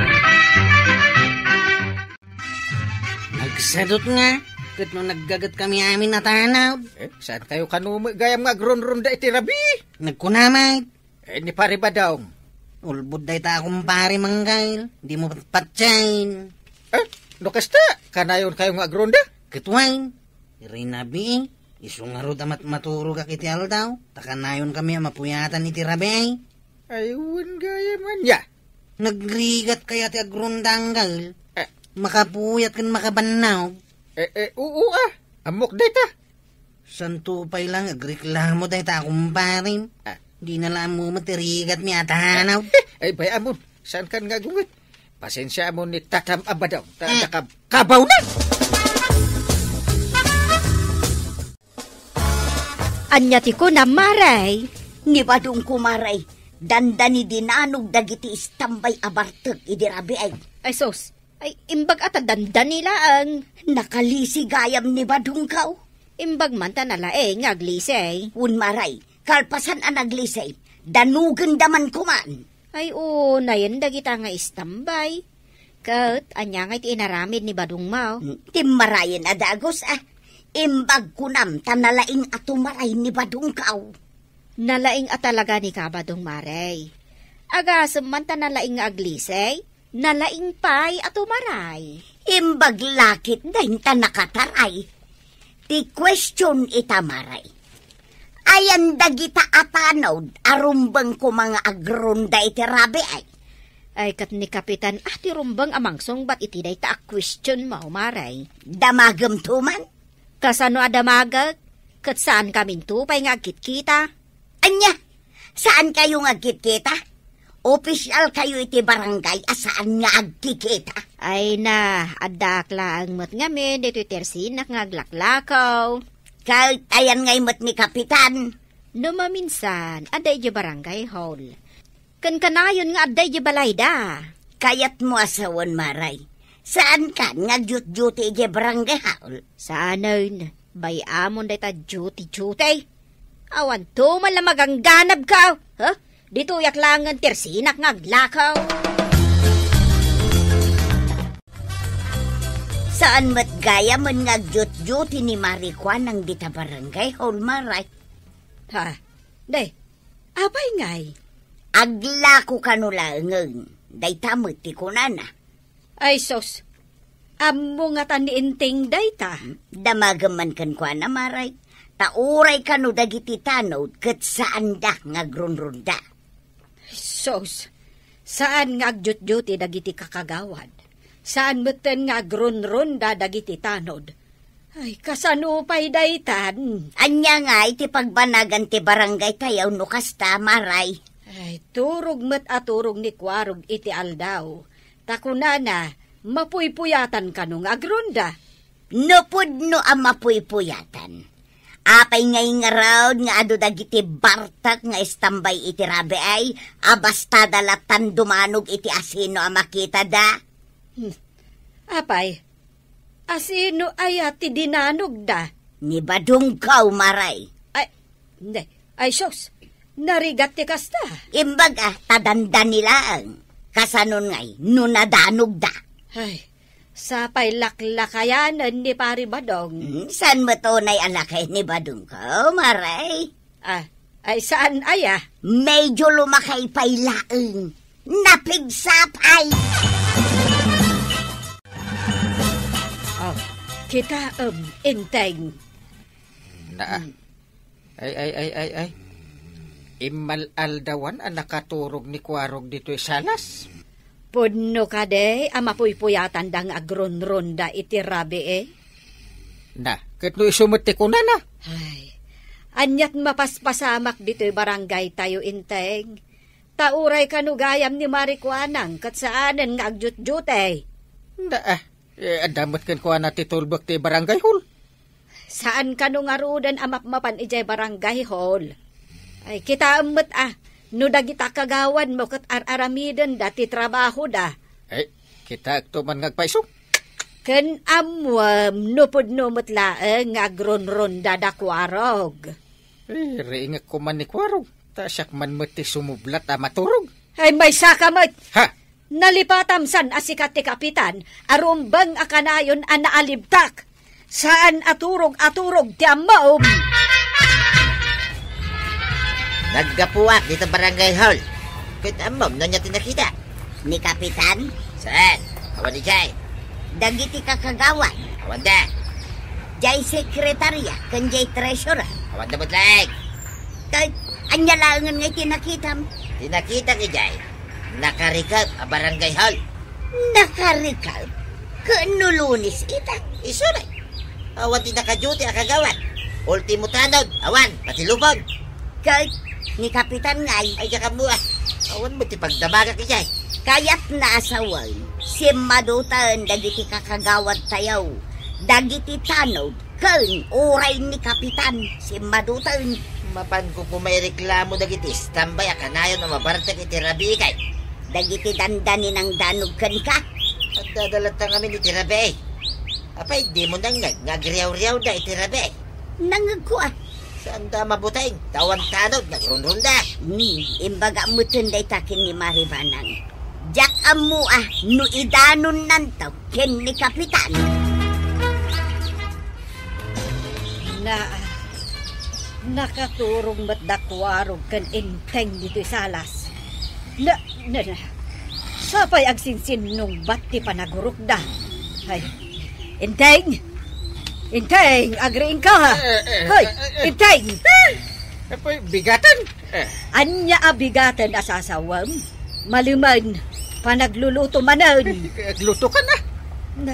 Nagsadot nga, ket no naggaget kami amin a tanod. Eh, saan kayo kano met gayam nga agrunrunda iti rabii? Nagkuna met. Eh, ni Pare Badong. Ulbod dayta a kumpare, Manggail. Dimo patpatien. Eh, no kasta, kanayon kayo nga agrunda? Ket wen, iti rabii, isu ngarud a mat-, maturogak iti aldaw, ta kanayon kami a mapuyatan iti rabii. Ay, wen gayam ania. Nagrigat kaya ti agrunda, Anggail? Eh. Makapuyat ken makabannog. Eh, eh, oo, ah. Ammok dayta. Santo pay lang, agreklamo dayta a kumparim. Ah. Dina la ammo met ti rigatmi a tanod. Ay, bay-amon. Saan kan nga agunget? Pasensiaamon ni Tatam a Badong. Ta, eh, nakab-, kabaw na! Ania ti kunam, Mare? Ni Badong ko, Mare. Dandani dinanog dagiti istambay a bartek idi rabii. Ay, sus. Ay, imbag a ta dandani laeng. Nakalisi gayam ni Badongko. Imbag man ta nalaing nga aglisi. Wen, Mare, kalpasan a naglisi, danogenda man koman. Ay, unayen dagita nga istambay. Ket ania ngay ti inaramid ni Badongmo? Hmm, timmarayen a dagus, ah. Imbag kunam ta nalaing a tumaray ni Badongko. Nalaing a talaga ni Kabadong, Mare. Agasem man ta nalaing nga aglisi. Nalaing pay a tumaray. Imbag la ketdin ta nakataray. Ti question ita, Mare. Ayan dagita a tanod a rumbeng koma nga agrunda iti rabii. Ay, ket ni Kapitan a ti rumbeng a mangsungbat iti dayta a questionmo, Mare. Damagem to man? Kasano a damagek? Ket saan kaminto pay nga agkitkita? Ania? Saan kayo nga agkitkita? Opisyal kayo iti barangay a saan nga agkikita? Ay na, addaak laeng met ngamin ditoy tersinak nga aglaklakaw. Ket ayan ngay met ni Kapitan? No maminsan, adda idiay barangay hall. Ken kanayon nga adda idiay balayda. Kayatmo a sawen, Mare. Saan kan nga agduty-duty idiay barangay hall? Saanen, bay-amon dayta duty-duty. Awanto man la magangganabko, ha? Ditoyak laengen tersinak nga aglakaw. Saan met gayamen nga agduty-duty ni Mare Kuanang dita barangay hall, Mare? Ha? Day, apay ngay? Aglako kano laengen, dayta met ti kunana. Ay sus, ammo ngata ni Enteng dayta? Damagem man kenkuana, Mare. Ta uray kano dagiti tanod ket saanda nga agrunrunda. Sus, saan nga agduty-duty dagiti kakagawad. Saan metten nga agrunrunda dagiti tanod. Ay, kasano pay daytan? Ania ngay ti pagbanagan ti barangay tayo no kasta, Mare? Ay, turog met a turog ni Kuarog iti aldaw. Ta kunana, mapuypuyatan kano nga agrunda. No pudno a mapuypuyatan, apay ngay ngarud nga adu dagiti bartek nga istambay iti rabii a bastada latan dumanog iti asino a makitada? Hmm. Apay, asino aya ti dinanogda? Ni Badongko, Mare. Ay, ne, ay sus, narigat ti kasta. Imbag a, ta dandani laeng. Kasanon ngay, no nadanogda? Ay, sapay laklakayanen ni Pari Badong. Hmm, saan met unay a lakay ni Badongko, Mare? Ah, ay saan aya? Medyo lumakay pay laeng. Napigsa pay. Oh, kita, em, Enteng. Naa. Hmm. Ay, ay, ay, ay, ay. Immal-aldawan a nakaturog ni Kuarog ditoy salas. Pudno kadi a mapuypuyatanda nga agrunrunda iti rabii? Na, ket no isu met ti kunana? Ay, aniat mapaspasamak ditoy barangay tayo, Inteng. Ta uray kano gayam ni Mari Kuanang ket saanen nga agjutjutay. Na, ah, eh, adda met kenkuana ti tulbek ti barangay hall. Saan kano ngaruden a mapmapan idiay barangay hall? Ay, kitaem met a, no dagita kagawadmo ket ar-aramidenda ti trabahoda. Ay, kitaekto man nga agpayso. Ken ammuem no pudno met laeng nga agrunrunda da Kuarog. Ay, riingek koman ni Kuarog. Ta siak man met ti sumublat a maturog. Ay, maysaka met! Ha? Nalipatam san a sika ti kapitan a rumbeng a kanayon a naalibtak. Saan a turog a turog ti ammom. Naggapuak dita barangay hall. Ket ammom no ania ti nakita? Ni kapitan? Saan? Awan idiay. Dagiti kakagawad. Awan da. Jay sekretarya ken jay treasurer. Awan da met laeng. Ket ania laengen nga iti nakitam? Ti nakitak idiay, nakarikep a barangay hall. Nakarikep? Ken no Lunes ita? Isu met. Awan ti nakaduty a kagawad. Ultimo tanod, awan, pati lubon. Ket ni Kapitan ngay? Ay, diak ammo, ah. Awan met ti pagdamagak idiay. Kayatna a sawen, simmadutan dagiti kakagawad tayo, dagiti tanod, ken uray ni Kapitan, simmadutan. Mapanko koma ireklamo dagiti istambay a kanayon a mabartek iti rabii kay. Dagiti dandaninang danog kenka? Adda latta ngamin iti rabii. Apay, dimo nangngeg nga agriaw-riawda iti rabii? Nangngegko, ah. Saanda a mabuteng, ta awan tanod, nagrunrunda. Hmm, imbaga metten dayta ken ni Mari Banang. Diak ammo, ah, no idanonnanto ken ni Kapitan. Na, nakaturog met da Kuarog ken Inteng ditoy salas. Na, na, na. Sapay agsinsinnungbat ti panagurokda. Ay, Inteng! Inteng, agriingka! Eh, eh, Hoy, eh, eh. Inteng! Eh, apoy, bigaten! Eh. Ania a bigaten a sasawem? Malemen, panagluluto manen. Eh, agluto ka na. Na,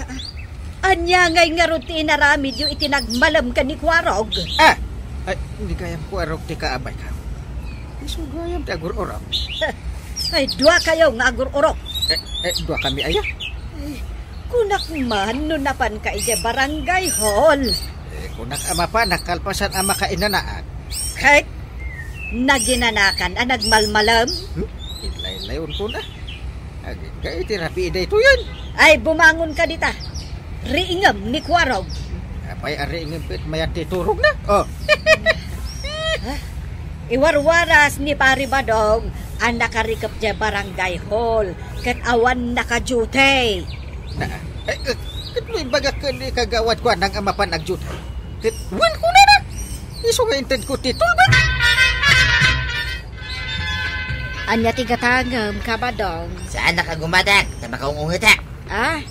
ania ngay ngarud ti inaramidyo iti nagmalem ken ni Kuarog? Ah! Ay, ni gayam Kuarog ti kaabay ka. Isu gayam ti agur-urok. Ay, dua kayo nga agur-urok. Eh, eh, dua kami aya? Ay, kunak man no napan ka idiay barangay hall. Eh, kunak a mapan, nakalpasan a makainanaak. Ket naginanakan a nagmalmalem? Hmm? Ilaylayon ko na. Agingga iti rabii daytoyen. Ay, bumangon ka dita. Riingem ni Kuarog. Apay a riingem ket mayat ti turog na? Oh. Ha? Iwarwaras ni Pari Badong a nakarikep diay barangay hall ket awan nakadiutay. Na, eh, eh, ket no imbagak ken ni Kagawad Kuanang a mapan agdiutay. Ket wen kunana. Isu nga intedko ti tulbek. Ania ti gatangem, Kabadong? Saannak a gumatang, ta makaung-ungetak. Ah,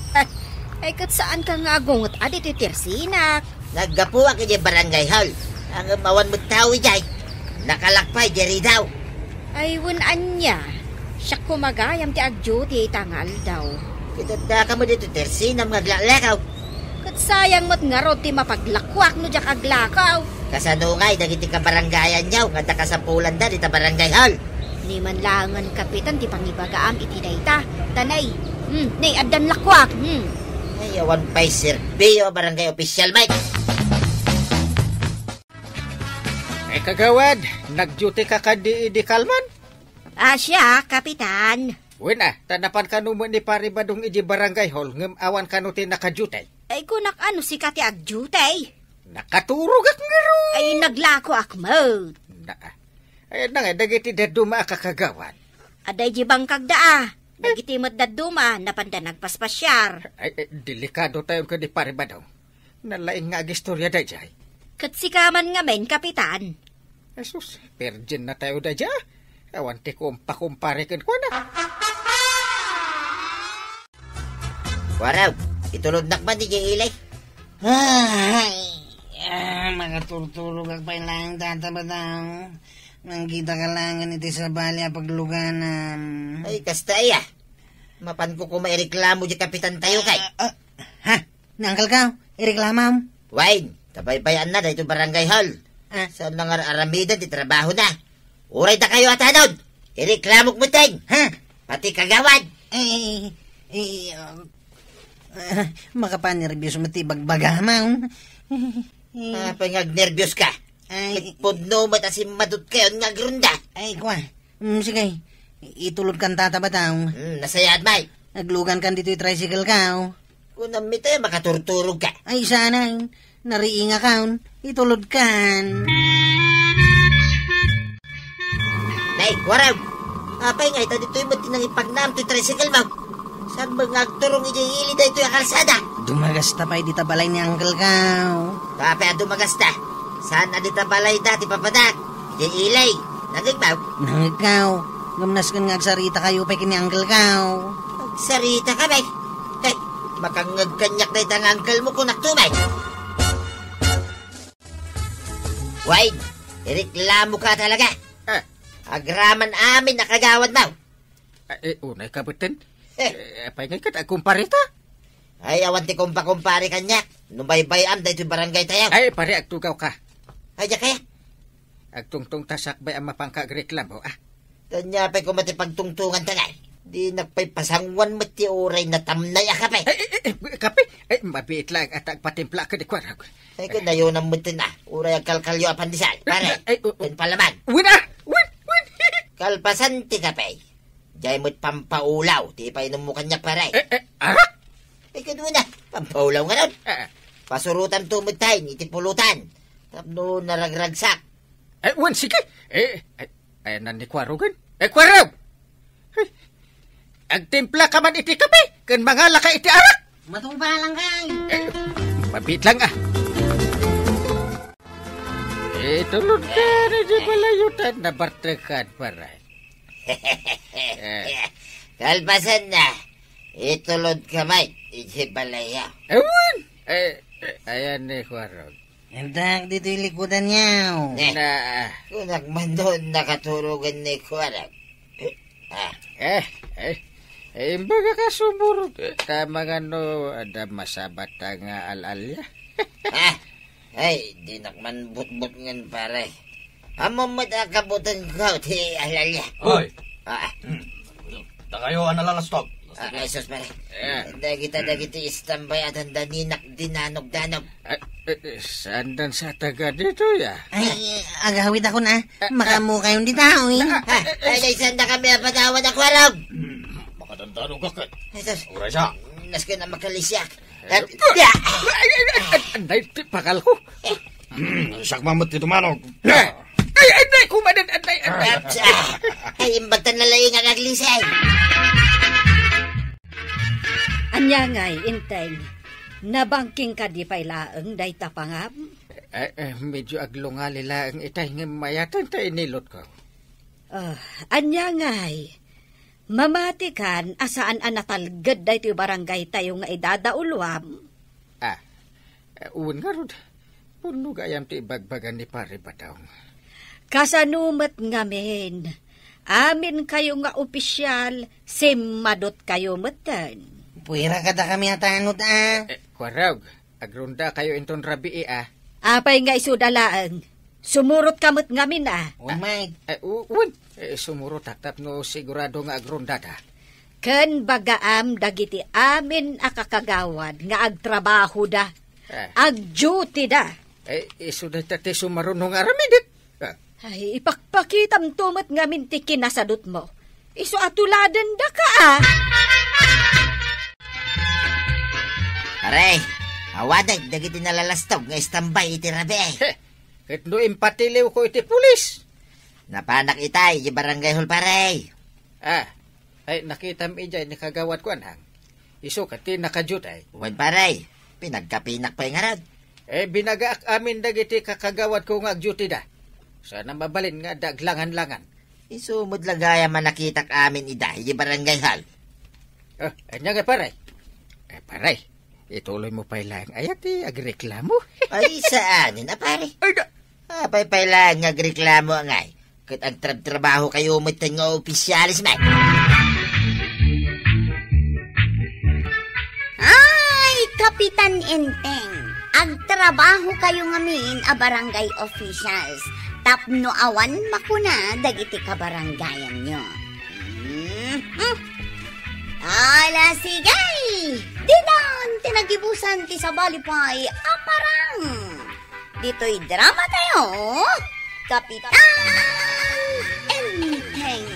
ay, ket saanka nga agunget a ditoy tersinak? Naggapuak idiay barangay hall. Ngem awan met tao idiay. Nakalak pay diay ridaw. Ay, wen ania? Siak koma gayam ti agduty ita nga aldaw. Ket addaka met ditoy tersinam nga aglaklakaw. Ket sayang met ngarud ti mapaglakuak no diak aglakaw. Kasano ngay dagiti kabarangayanyo nga adda kasapulanda dita barangay hall? Ni man laengen kapitan ti pangibagaam iti dayta. Ta nay, hmm, nay, addan lakuak, hmm. Ay, awan pay serbio a barangay official, Mike. Ay, kagawad, nagduty ka kadi idi kalman? Ah, siya, kapitan. Wen a, ta napan kano met ni Pari Badong idi barangay hall ngem awan kano ti nakadiutay. Ay, kunak a no sika ti agdiutay. Nakaturogak ngarud. Ay, naglakoak met. Na, ay, adda ngay dagiti dadduma a kakagawad. Adda idi bangkagda a. Dagiti met dadduma, napanda nagpaspasiar. Ay, ay, delikado tayon kadi Pari Badong. Nalaing nga agistorya daydiay. Ket sika man ngamin, kapitan. Jesus, virgin na tayo daydiay. Awan ti kumpakumpare kenkuana. Waraw, itulodnak man diay ili. Ay, ah, makaturturogak pay laeng dayta, Badong. Mangkita ka laeng iti sabali a pagluganam. Ay, kasta aya. Mapanko koma ireklamo di kapitan tayo kay. Ah, ah, ha? Ni Uncle Kao, ireklamam? Wen, ta baybayanna daytoy barangay hall. Ah. Saan nga ar-aramiden ti trabahona. Uray dakayo a tanod, ireklamok metten. Ha? Pati kagawad. Eh, eh, ah, ah, makapanerbios met ti ibagbagam. Eh, eh. Apay nga agnerbios ka? Ay. Ket pudno met a simmadot kayon nga agrunda. Ay, kua. Mm, sige. Itulod kan tata bataw. Hmm, nasayaat, Mike. Aglugan kan ditoy tricycle ka, oh. Kunam ita, makaturturog ka. Ay, sana, eh. Nariinga ka, oh. Itulod kan. Nay, Warag. Apay nga ita ditoy met ti nangipagnam ti tricycle mo? Saan ba nga agturong idiay ili daytoy a kalsada? Dumagasta pay dita balay ni Uncle Kao. Apay a dumagasta? Saan a dita balay da ti papadak? Idiay ili. Nangegbaw? Nangegkaw. Ngem nasken nga agsarita kayo pay ken ni Uncle Kao. Agsarita ka, bay? Hey, makangngeg kaniak dayta nga uncle mo, kunak to, bay. Wayne, ireklamo ka talaga. Ah. Agraman amin a kagawad mo. Ah, eh, unay ka betten. Eh. Eh, apay ngay ket agkumpareta? Ay, awan ti kumpa-kumpare kaniak. No baybay-am daytoy barangay tayo. Ay, pare, agtugaw ka. Ay, diak kaya. Agtungtong ta sakbay a mapangka agreklamo, ah. Kanya pay koma ti pagtungtungan ta ngay. Dinak pay pasanguan met ti uray natamnay a kape. Ay, ay, ay, ay, kape? Ay, mabiit lang at agpatimpla ka di kwarag. Ay, kung nayunan met ti na, uray agkalkalyo a pandesal, pare. Ay, ay, oh, oh. Ken palaman. Win, ah! Win, win! Kalpasan ti kape. Diay met pampaulaw ti ipainom mo kaniak, pare. Eh, eh, arak? Eh, kaduna, pampaulaw nga nun. Eh, eh. Pasurutan to met tayo iti pulutan. Tapno naragragsak. Eh, wen, sige. Eh, eh, eh, nan ni Kuarugan. Eh, Kuarug! Eh, agtimpla ka man iti kape, ken mangala ka iti arak. Matuba lang kay. Eh, mabit lang, ah. Itulod ka na di balayutan na bartekan, paray. Eh. Kalpasan na, itulod ka, Mike, iti balaya. Ewan! Eh, eh, ayan ni Kuarog. Antak ditoy likudan niya. Eh, na, kunak man doon nakaturugan ni Kuarog. Ah. Eh, eh, eh, imbaga ka sumurot, eh, tama nga no, adda masabat nga al-alya. Ah, ay, dinak man butbutngen, pare. Ammom met a kabutanko ti al-alya. Oy! Ah. Hmm. Dakayo a nalalastog. Ah, ay, sus, pare. Eh. Dagita, dagiti istambay a dandaninak dinanog-danog. Ah, eh, eh, saan dan sa taga dito, ya? Ay, agawid ako na. Ah, makamu kayon di tao, eh. Ah, ay, ay, saan na kami a patawa na kwarog? Hmm, makadandano ka, kat. Ay, sus. Oras, ah. Nasken a makalisiak. Eh, ay, ay, ay, ay, ay, ay, ti pakal ko. Hmm, siak mamet ti tumanog. Eh, ay, ay, ay, kumanan, ay, ay, ay. Ay, imbag ta nalaing ang aglisay. Ania ngay, Enteng? Nabangking ka di pay laeng dayta pangam? Eh, eh, medyo aglungali laeng itay ngem mayaten ta inilot ko. Ah, ania ngay? Mamatikan a saan a natalged daytoy barangay tayo nga idadauluam? Ah, eh, wen ngarud, pudno gayam ti ibagbaga ni Pare Batong. Kasano met ngamin? Amin kayo nga opisyal, simmadot kayo metten. Puwera kada kami a tanod, ah. Eh, eh, Kuarog, agronda kayo inton rabii, ah. Apay nga isuda laeng? Sumurot ka met ngamin, ah. Oh, Mike. Eh, u-, wen. Eh, sumurot tapno sigurado nga agrondada. Ken bagaam dagiti amin a kakagawad nga agtrabahoda. Ah. Agdutyda. Eh, isu dayta ti sumaruno nga aramidek. Ah. Ay, ipakpakitam to met ngamin ti kinasadutmo. Isu a tuladendaka, ah. Pare, awatek dagiti nalalastog nga istambay iti rabii. Heh, ket no impatiliwko iti pulis? Napanak itay iti barangay hall, pare. Ah, ay, nakitam idiay ni kagawad ko, anang. Isu ket ti nakaduty. Wen, pare, pinagkapinak pay ngarud. Eh, binagaak amin dagiti kakagawad ko nga agduty da. Sana mabalin nga adda aglangan-langan. Isu met la gayam a nakitak amin ida, iti barangay hall. Ah, ania nga, pare? Eh, pare, ituloy mo pay laeng aya ti agreklamo? Ay, saanen a, pare. Ay, da- Apay pay laeng nga agreklamo ngay? Ket agtrabtrabaho kayo metten nga opisyales met. Kapitan Enteng, agtrabaho kayo ngamin a barangay officials tapno awan makuna dagiti kabarangayanyo. Mhm. Ala, sige! Ditan ti nagibusan ti sabali pay a parang. Ditoy drama tayo, Kapitan Enteng.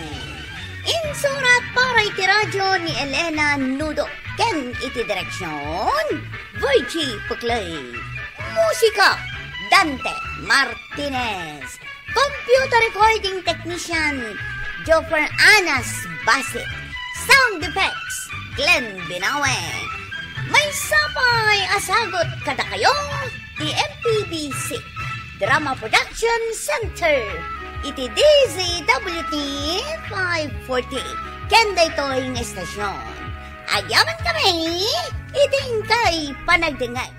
Insurat para iti radyo ni Elena Nudo ken iti direksyon, Virgie Puclay. Musika, Dante Martinez. Computer recording technician, Joffer Anas Basit. Sound effects, Glenn Binawe. Maysa pay a sagut kadakayo ti M P B C Drama Production Center iti D Z W T five forty ken daytoy nga estasyon. Agyaman kami iti inkay panagdengngeg.